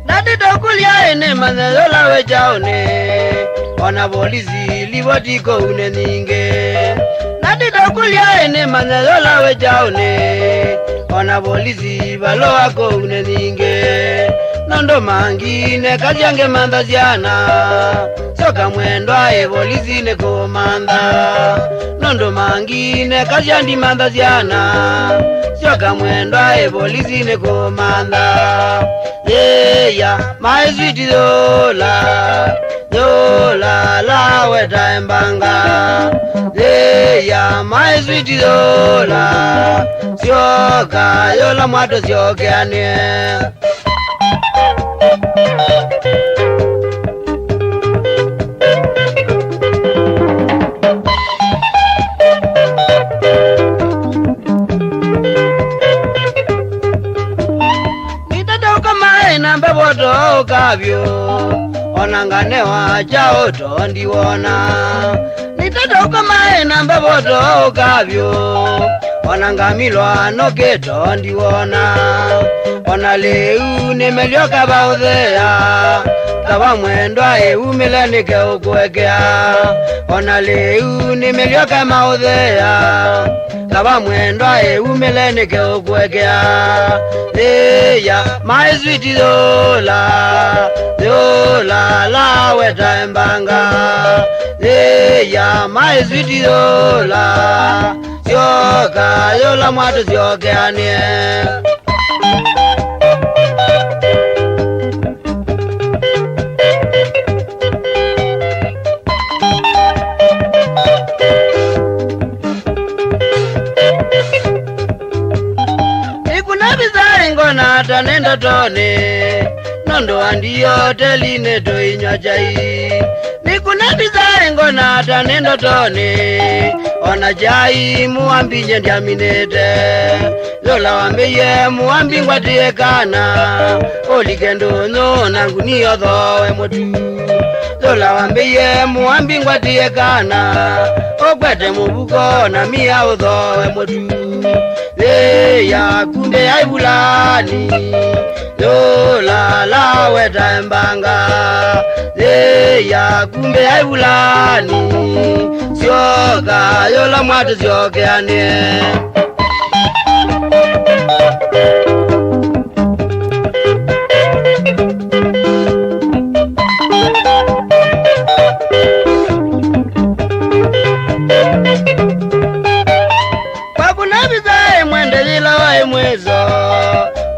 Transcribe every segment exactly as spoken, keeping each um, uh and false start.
Ndatĩte ũkũlya ĩ nĩmanye yũla wĩ kyaũnĩ, ona volisi livoti kũu nĩ nyingĩ. Ndatĩte ũkũlya ĩ nĩmanye yũla wĩ kyaũnĩ, ona volisi valũa kũu nĩ nyingĩ. Nũndũ mangi neka syangĩ mantha syana, syoka mwendwa ĩ volisi nĩ kũmantha. Nũndũ mangi neka syandi mantha syana, syoka mwendwa ĩ volisi nĩ kũmantha. Yĩya, my sweet yũla, yũla, la weta embanga. Yĩya, my sweet yũla, syoka, yũla mwatũ syokeanĩe. Nĩtata ũkamae na mbevo tooka vyũ, ona nganewa kyaũ too ndiwona. Nĩtata ũkamae na mbevo tooka vyũ, ona ngamilwa nokĩ too ndiwona. Ona lĩu nĩmelyoka vaũthea, kava mwendwa ĩumĩle nĩke ũkũekea. Ona lĩu nĩmelyoka maũthea, kava mwendwa ĩumĩle nĩke ũkũekea. Yĩya, my sweet yũla, yũla, la weta embanga. Yĩya, my sweet yũla, syoka, yũla mwatũ syokeanĩe. Nĩkũna visa ĩngona ta nĩ ndotonĩ, nũndũ wa ndiotelinĩ tũinywa kyai. Nĩkũna visa ĩngona ta nĩ ndotonĩ, ona kyai mũambinye ndyaminĩte. Yũla wambĩie mũambi ngwatĩe kana, ũlike ndũnyũ na nguni ũthooe mũtu. Yũla wambĩie mũambi ngwatĩe kana, ũkwete mũvuko na mia ũthooe mũtu. Yĩya, kumbĩ ya ivulani, yũla la weta embanga. Yĩya, kumbĩ ya ivulani, syoka, yũla mwatũ syokeanĩe. Kwakũna visa ĩmwende yĩla waĩ mwĩso,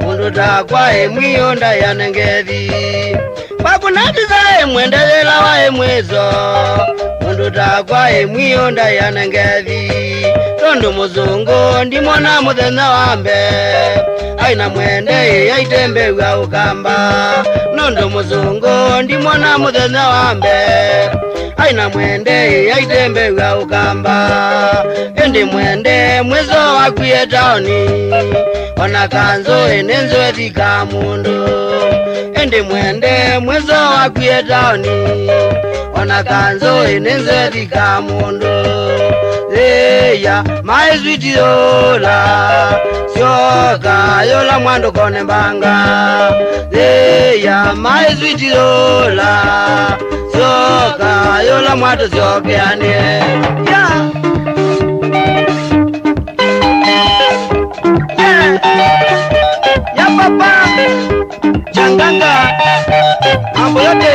mũndũ takwa ĩmwĩo ndaĩane ngethi. Kwakũna visa ĩmwende yĩla waĩ mwĩso, mũndũ takwa ĩmwĩo ndaĩane ngethi. Tondũ mũsũngũ ndimwona mũthenya wa mbee, aina mwende ĩya itembew'a ũkamba. Nũndũ mũsũngũ ndimwona mũthenya wa mbee, aina mwende ĩya itembew'a ũkamba. Ĩndĩ mwende mwĩso wakwie taoni, ona kanzũ ĩnĩ nzwethi ka mũndũ. Ĩndĩ mwende mwĩso wakwie taoni, ona kanzũ ĩnĩ nzwethi ka mũndũ. Yĩya, my sweet yũla, syoka, yũla mwandũkone mbanga. Yĩya, my sweet yũla, syoka, yũla mwatũsyokeanĩe. Yeah. Yeah. Ya papa. Changanga. Mambo yote.